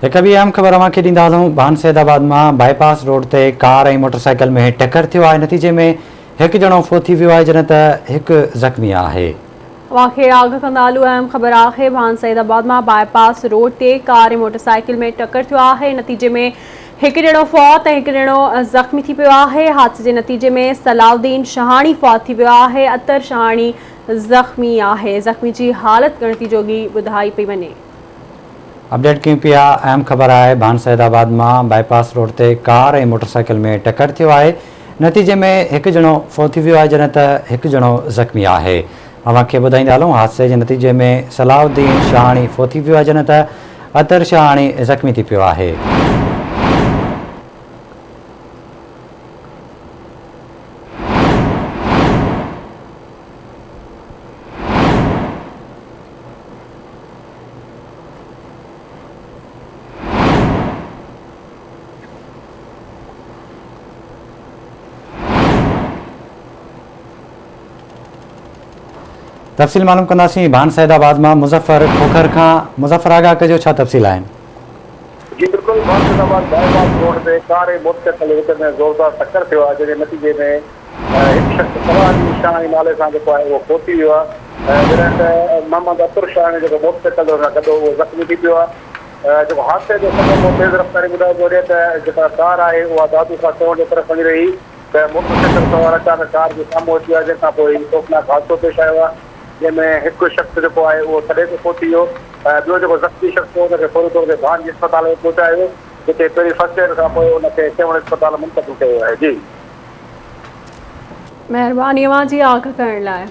هڪ ٻي اهم خبر اوهان کي ڏيندا هلون ڀان سيد آباد مان بائي پاس روڊ تي ڪار ۽ موٽر سائيڪل ۾ ٽڪر ٿيو آهي نتيجي ۾ هڪ ڄڻو فوت ٿي ويو آهي جڏهن ته هڪ زخمي آهي. اوهان کي آگاهه ڪندا هلون اهم خبر آهي ڀان سيد آباد مان بائي پاس روڊ تي ڪار ۽ موٽر سائيڪل ۾ ٽڪر ٿيو آهي نتيجي ۾ هڪ ڄڻو فوت ۽ هڪ ڄڻو زخمي ٿي پيو آهي حادثي جي نتيجي ۾ صلاح الدين شاهاڻي فوت ٿي ويو آهي عطر شاهاڻي زخمي آهي زخمي جي حالت ڳڻتي جوڳي ٻڌائي پئي وڃي. اپڊيٽ ڪيون پيا اهم خبر آهي ڀان سيد آباد مان بائي پاس روڊ تي ڪار ۽ موٽر سائيڪل ۾ ٽڪر ٿيو آهي نتيجي ۾ هڪ ڄڻو فوت ٿي ويو آهي جڏهن ته هڪ ڄڻو زخمي آهي اوهان کي ٻڌائيندا هلون حادثي جي نتيجي ۾ صلاح الدين شاهاڻي فوت ٿي ويو آهي جڏهن ته عطر شاهاڻي زخمي ٿي پيو آهي. تفصيل معلوم ڪنداسين ڀان سيد آباد مان مظفر کوکر کان مظفر آگاهه ڪجو ڇا تفصيل آهن. جي بلڪل ڀان سيد آباد باء پاس روڊ تي ڪار ۽ موٽر سائيڪل جي وچ ۾ زوردار ٽڪر ٿيو آهي جنهن جي نتيجي ۾ هڪ شخص صلاح الدين شاهاڻي نالي سان جيڪو آهي اهو فوت ٿي ويو آهي جڏهن ته محمد عطر شاهاڻي جيڪو موٽر سائيڪل تي ان سان گڏ هو اهو زخمي ٿي پيو آهي جيڪو حادثي جو سبب هو تيز رفتاري ٻڌايو پيو وڃي ته جيڪا ڪار آهي اها دادو کان سيوهڻ جي طرف وڃي رهي هئي ته موٽر سائيڪل سوار اچانڪ ڪار جي سامهون اچي ويا جنهن کان پوء هي خوفناڪ حادثو پيش آيو آهي جنهن ۾ هڪ شخص جيڪو آهي اهو ٿڏي تي فوت ٿي ويو ۽ ٻيو جيڪو زخمي شخص هو ان کي فوري طور تي ڀان جي اسپتال ۾ پهچايو ويو جتي پهرين فرسٽ ايڊ کان پوء ان کي سيوهڻ اسپتال منتقل ڪيو ويو آهي جي. مهرباني اوهان جي آگاهه ڪرڻ لاء.